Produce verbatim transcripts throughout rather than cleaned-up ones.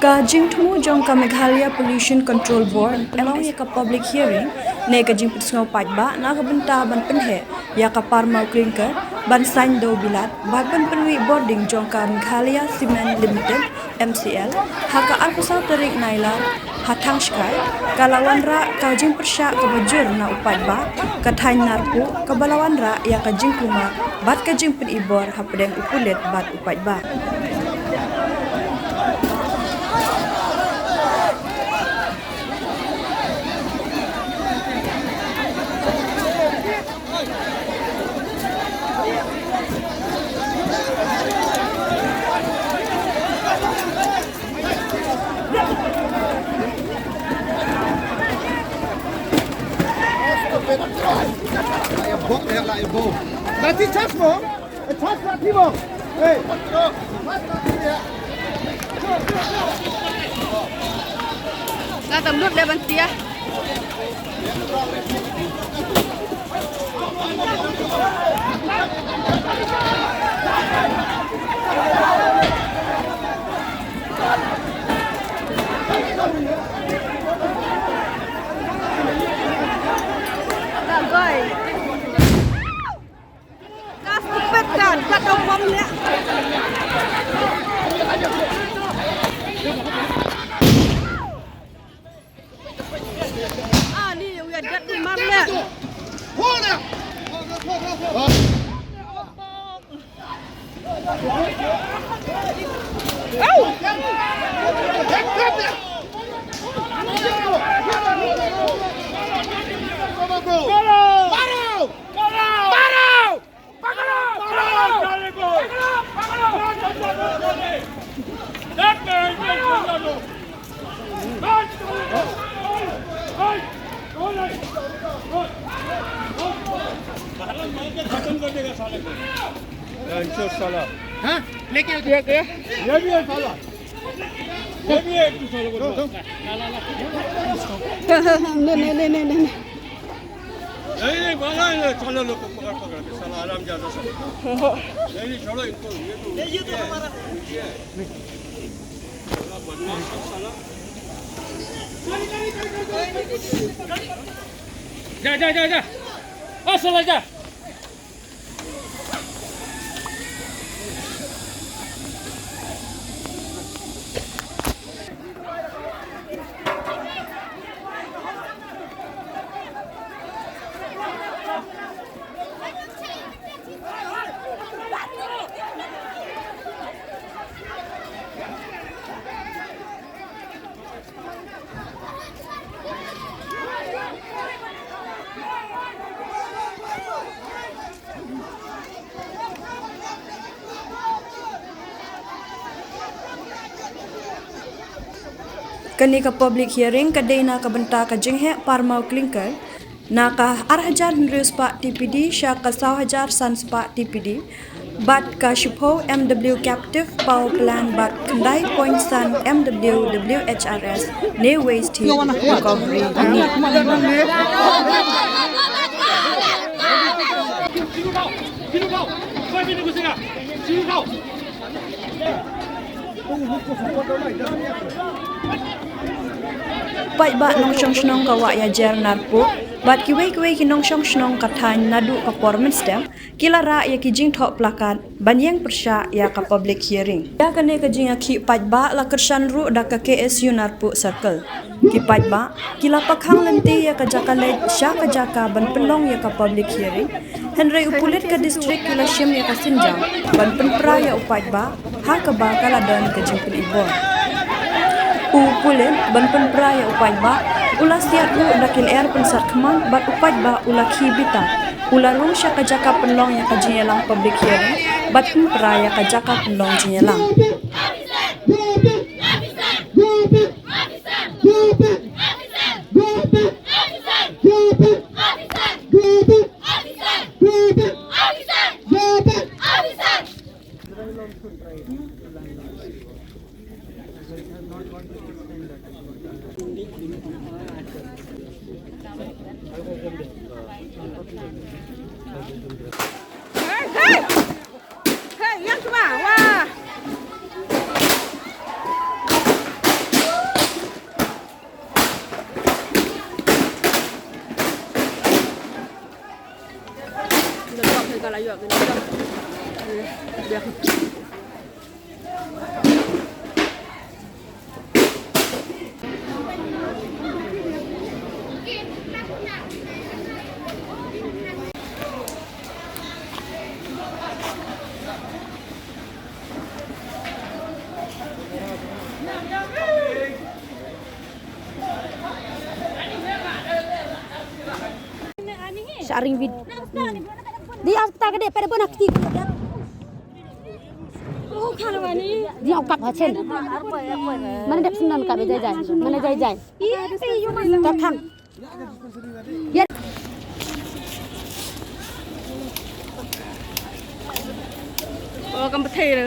Ka jingthmu jong ka Meghalaya Pollution Control Board, ka long ïa ka public hearing ne ka jingpynsngew paidbah na ka bynta ban pynheh ïa ka parmaw clinker ban saiñ dew bilat bad ban pynwih bording jong ka Meghalaya Cement Limited, M C L, ha ka arphew saw tarik Nailar ha Thangshkai, ka la wanrah ka jingpyrshah kaba jur na u paidbah ka thaiñ Narpuh, kaba la wanrah ïa ka jingkulmar bad ka jingpynibor hapdeng u pulit bad u paidbah. Berarti cas mo? Eh, cas berarti mo? Eh. Ka tam lut le ban tia. Ka stupid kan, ka tau pom leh. Ah, ni, we are dead, we mar leh. खत्म कर देगा साले को। हाँ? लेके आ गया, गया। ये भी है साला। ये भी है, एक दूसरे को दो। नहीं, नहीं, नहीं, नहीं, नहीं। नहीं, नहीं, मारा है, साला लोग को पकड़, पकड़ के, साला आराम ज्यादा से। नहीं, नहीं, छोड़ो इनको, ये तो ये, ये तो हमारा है। ये है। साला बदमाश है, साला। जा, जा, जा, जा। ओ, साला, जा। Kane ka public hearing ka dei na ka bynta ka jingheh parmaw clinker na ka ar hajar hynriew spah T P D sha ka saw hajar san spah T P D, bad ka shiphew M W captive power plant bad khyndai point san M W W H R S ne waste heat recovery unit. Paidbah nongshong shnong ka Wahiajer Narpuh bad kiwei kiwei ki nongshong shnong ka thaiñ naduh ka por mynstep ki la rah ïa ki jingthoh plakat ban ïeng pyrshah ïa ka public hearing. Ïa kane ka jingïakhih paidbah la kyrshan ruh da ka K S U Narpuh Circle. Ki paidbah ki la pakhang lynti ïa ka jaka leit sha ka jaka ban pynlong ïa ka public hearing. Hynrei u pulit ka district u la shim ïa ka sienjam ban pynpra ïa u paidbah ha kaba ka la don ka jingpynibor. U pulit ban pynpra ïa u paidbah u la siat ruh da ki lyer pynsat khmat bad u paidbah u la khie bitar. U la rung sha ka jaka pynlong ïa ka jingïalang public hearing bad pynpra ïa ka jaka pynlong jingïalang. Go back! Go back! Go back! Go back! Go back! Go back! Hey, hey! Hey, ïeng shuwa, wah! Sharing vid. Di au ta ka de pede bona kti. Di au kap ha chen. Mana dep sinan ka be jai jai. Mana jai jai. Ta thang. Ơ, kam pthei re.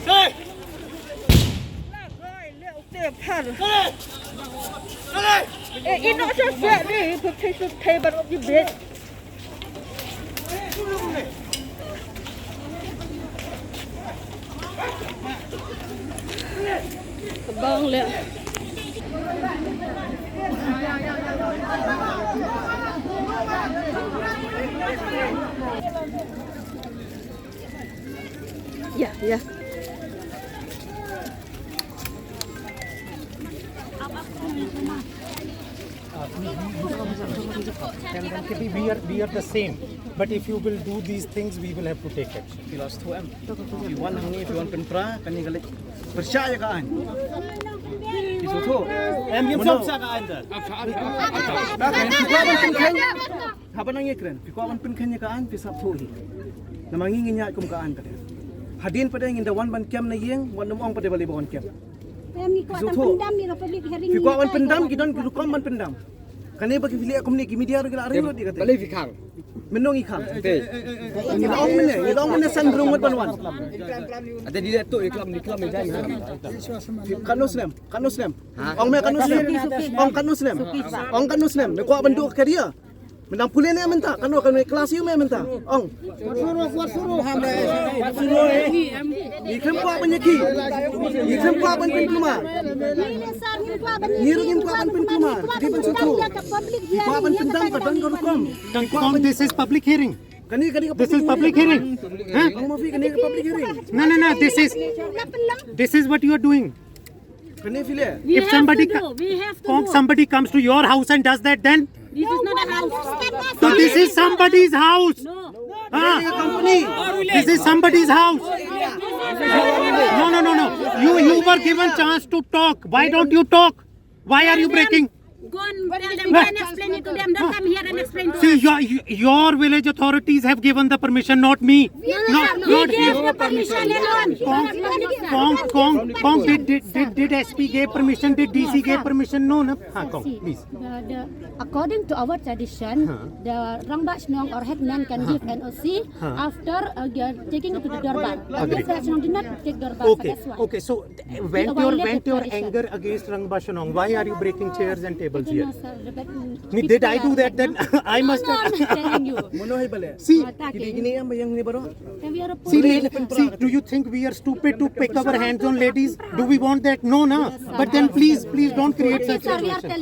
Hey! Eh, ino sa sa ni, pthei sa thei ban wan ki bet. Bang le. Ya, ya. Tell them that we are, we are the same. But if you will do these things, we will have to take action. Phi la sngewthuh em? Phi wan hangne, phi wan pynpra, kane ka leit pyrshah ïa ka aiñ. Phi sngewthuh? Em, ïa pyrshah ka aiñ te. Haba nang ïakren, phi kwah ban pynkheiñ ïa ka aiñ, phi sngewthuh hi. Namar ngi ngin ïaid kum ka aiñ ka dei. Hadien pat ngin da wan ban kem na ïing, wat nym ong pat ba lei ba wan kem. Phi sngewthuh? Phi kwah ban pyndam, ki don ki rukom ban pyndam. Kane ba ki phi leh kumne ki media ruh ki la ring lut ïa kata. Balei phi khang? Mynno ngi khang? Ngi la ong mynne, ngi la ong mynne san rung ngut ban wan. Ata di tu iklam iklam jan. Katno snem? Katno snem? Ong me katno snem? Ong katno snem? Ong katno snem? Me kwah ban duh career. Mynta pule ne mynta, katno katno klas ïa me mynta. Ong. Ngi khlem kwah ban ïa ki. Ngi khlem kwah ban pynkulmar. Ngi ruh ngim kwah ban pynkulmar. Ngi ban sngewthuh. Ngi kwah ban pyndam ka don ka rukom. Kong, this is public hearing. Kane, kane ka public hearing. This is public hearing. Huh? Ong ma phi kane ka public hearing. No, no, no. This is, this is what you are doing. Kane phi leh. If somebody, Kong, somebody comes to your house and does that, then? This is not a house. So this is somebody's house. No. Ah. This is somebody's house. No, no, no, no. You, you were given chance to talk. Why don't you talk? Why are you breaking? Go and tell them, go and explain it to them. Don't come here and explain to us. See, your, your village authorities have given the permission, not me. Not, not you. Kong, Kong, Kong, did, did, did, did S P gave permission? Did D C gave permission? No, no. Ha, Kong, please. The, the, according to our tradition, the Rangbah Shnong or headman can give N O C after, uh, taking it to the Dorbar. But Rangbah Shnong did not take Dorbar. Okay, okay, so Vent your, vent your anger against Rangbah Shnong. Why are you breaking chairs and tables here? Did I do that then? I must have. See, see, see, do you think we are stupid to pick our hands on ladies? Do we want that? No, na. But then please, please don't create such situations.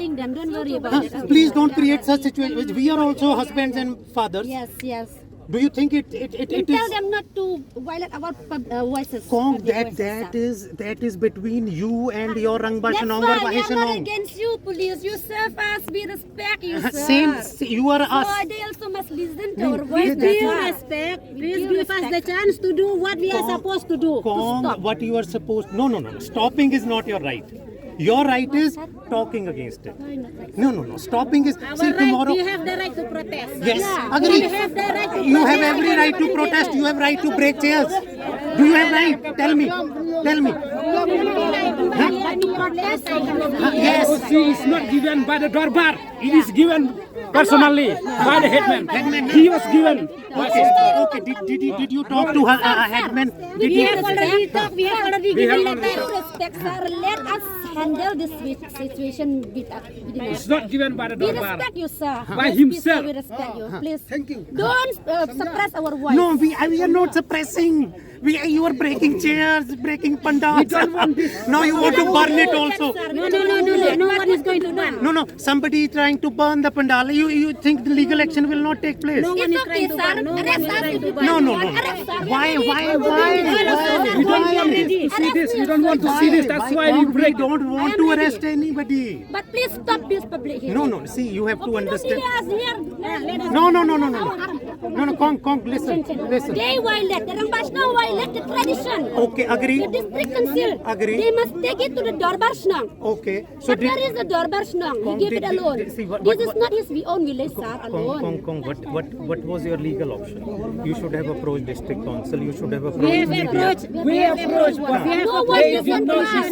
Please don't create such situations. We are also husbands and fathers. Yes, yes. Do you think it, it, it, it is? Tell them not to violate our pub-, uh, voices. Kong, that, that is, that is between you and your Rangbah Shnong or Bahae Shnong. That's why we are not against you, police. You serve us, we respect you, sir. Same, you are us. So they also must listen to our voice. With due respect, please give us the chance to do what we are supposed to do. Kong, what you are supposed, no, no, no, no. Stopping is not your right. Your right is talking against it. No, no, no. Stopping is, see, tomorrow. We have the right to protest. Yes, agree. We have the right to protest. You have every right to protest. You have right to break chairs. Do you have right? Tell me. Tell me. Huh? Huh? Yes. N O C is not given by the Dorbar. It is given personally by the headman. He was given. Okay, okay. Did, did, you, did you talk to her, uh, headman? Did you? We have already talked. We have already given letter. Respect, sir. Let us handle this with situation with us. It's not given by the Dorbar. We respect you, sir. By himself. We respect you. Please. Thank you. Don't, uh, suppress our voice. No, we, we are not suppressing. We, you are breaking chairs, breaking pandals. We don't want this. Now you want to burn it also. No, no, no, no, no. No one is going to burn. No, no. Somebody trying to burn the pandal. You, you think the legal action will not take place? No one is trying to burn. No one is trying to burn. No, no, no. Why, why, why? We don't want this to see this. We don't want to see this. That's why we break. We don't want to arrest anybody. But please stop this public hearing. No, no. See, you have to understand. No, no, no, no, no, no. No, no, Kong, Kong, listen, listen. They violate, the Rangbah Shnong violate the tradition. Okay, agree. The district council. Agree. They must take it to the Dorbar Shnong. Okay. So but where is the Dorbar Shnong? He gave it alone. This is not his, we own village, sir, alone. Kong, Kong, what, what, what was your legal option? You should have approached district council. You should have approached media. We have approached. We have approached. No one listen to us.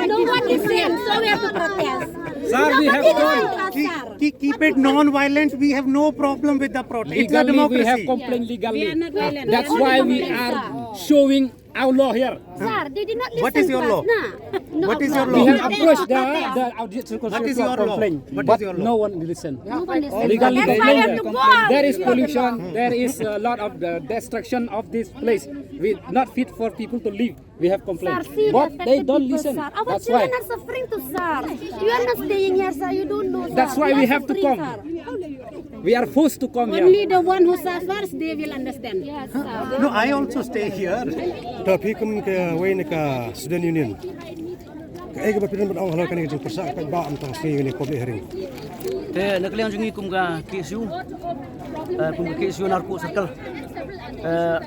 No one listen. So we have to protest. Sir, we have gone. Keep, keep it non-violent. We have no problem with the protest. It's a democracy. Legally, we have complained legally. We are not violent. That's why we are showing our law here. Sir, they did not listen to us. What is your law? What is your law? We have approached the, the audit circle to complain, but no one listen. No one listen. Legally, there is pollution. There is a lot of the destruction of this place. We not fit for people to live. We have complained, but they don't listen. Our children are suffering too, sir. You are not staying here, sir. You don't know, sir. That's why we have to come. We are forced to come here. Only the one who suffers, they will understand. Yes, sir. No, I also stay here. Ta phi kum kawei na ka student union, kaei kaba phi don ban ong halor kane ka jingpyrshah ka paidbah mynta ka sngi kane ka public hearing? Te na ka liang jong ngi kum ka K S U, eh, kum ka K S U Narpuh Circle, eh,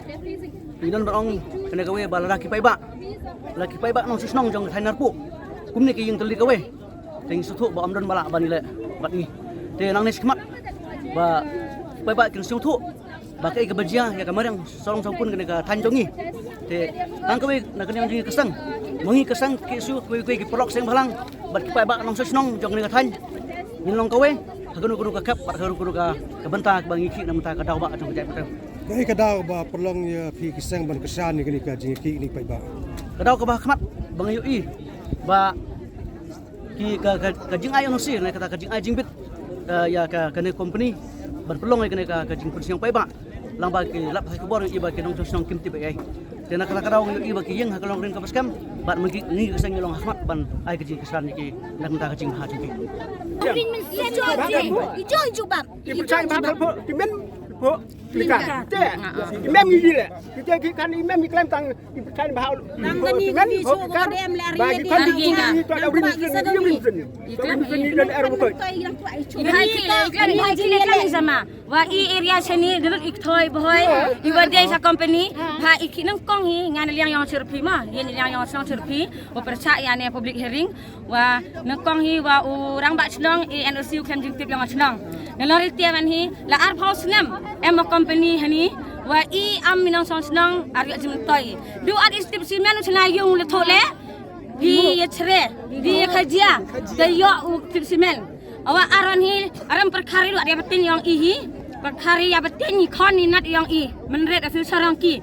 ngi don ban ong kane kawei ba lada ki paidbah, lada ki paidbah nongshong shnong jong ka thaiñ Narpuh, kumne ki ïeng tylli kawei, te ngi sngewthuh ba ym don ba lah ban ïaleh bad ngi. Te nangne shakhmat ba paidbah kin sngewthuh ba kaei kaba jia ïa ka mariang sarong sawkun kane ka thaiñ jong ngi. Te tang kawei na kane jong ngi ka seng, ma ngi ka seng K S U, kawei kawei ki paralok seng bhalang bad ki paidbah nongshong shnong jong kane ka thaiñ, ngin long kawei ha kano kano ka khep bad ha kano kano ka bynta kaba ngi khih na ka bynta ka daw ba jong ka jaitbynriew. Kaei ka daw ba pynlong ïa phi ki seng ban kyrshan ïa kane ka jingïakhih ïa ki paidbah? Ka daw kaba khmat ba nga ïohi ba ki ka, ka, ka jingai N O C ne kata ka jingai jingbit, eh, ïa ka, kane company ban pynlong ïa kane ka, ka jingpynshong paidbah. Lang ba ki lap ha khubor ïa ba ki nongshong shnong kim tip ei ei. Te na kata ka daw nga ïohi ba ki ïeng ha ka longkmie kaba skhem bad ma ngi, ngi ka seng ngi long ha khmat ban ai ka jingkyrshan ïa ki na ka bynta ka jingmaham jong ki. Ki pyrshah ba pyrshah ki men pyrshah ki kan te ki mem ngi le ki te ki kan i mem i klem tang i pyrshah ba hau tang ni ki kan ba ki kan ki to da rin rin rin rin dan er ko. Wa i area shane dei i kthoi bhoi i wa dei sa company. Ba i ki nyngkong hi ngan liang ïong syrpi ma ïa liang ïong syrpi. Wa pyrshah ïa ne public hearing. Wa nyngkong hi wa u rangbah shnong i N O C u khlem jingtip ïa nga shnong. Nalor ite wan hi la arphew snem em ma company hani wa i am minong song shnong ar ïa jingtoi. Du at i tip simen u chna ïung le thole. Di ïa chre di ïa khajia da ïoh u tip simen. Awa aron hi aram perkari lu at ïa batin ïong i hi. Perkari ïa batin i khon i nat ïong i. Menret a future ïong ki.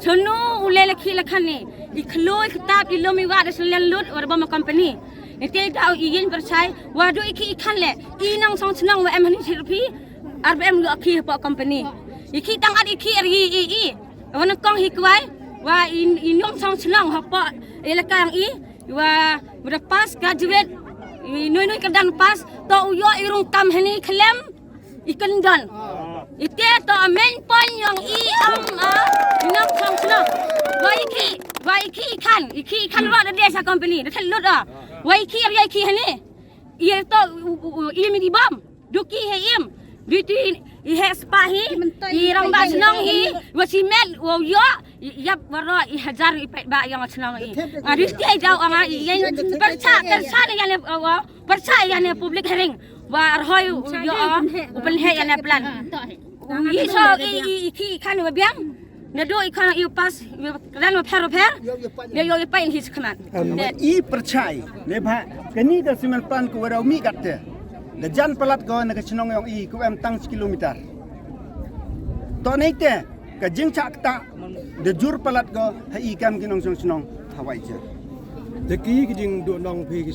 Chanu u le la khi la khan ni. I khloi ktap i lum i wa da selen lut wa da bom company. Ite daw i yin pyrshai wa du i ki i khan le i nang song chnong wa em hani sirpi. Ar ba em lu ki hapoh company i ki tang at i ki ar i i i wa nang kong hi kwai wa i i nong song chnong hapoh elaka yang i wa wa da pass graduate i nui nui ka dan pass to u yo i rung kam hani khlem. I kyndon. Ite to a main point yong i am a i nong song shnong. Wa i ki wa i ki i khan i ki i khan ro da desa company da thel lut a wa i ki ar ya i ki hani. I to i mi di bom duki he im. Di ti i he spa hi i rang ba shnong hi wa si met wa yo. Yap waro i hajar i pet ba yong shnong i. Adi ti jaw anga i yeng percha percha ne yane wa percha yane public hearing. Wa rhoi yo u pynhe yane plan. I so i i ki kan wa biang. Ne do i kan i pas ran wa pher wa pher. Ne yo i pa in his command. I percha ne ba kani da simen plan ko wa mi gat te. Da jan palat ko na ka chnong yong i ku em tang kilometer. To nei te ka jingchak ta da jur palat ko ha i kam ki nongshong chnong hawai jan. Da ki ki jing du nong phi ki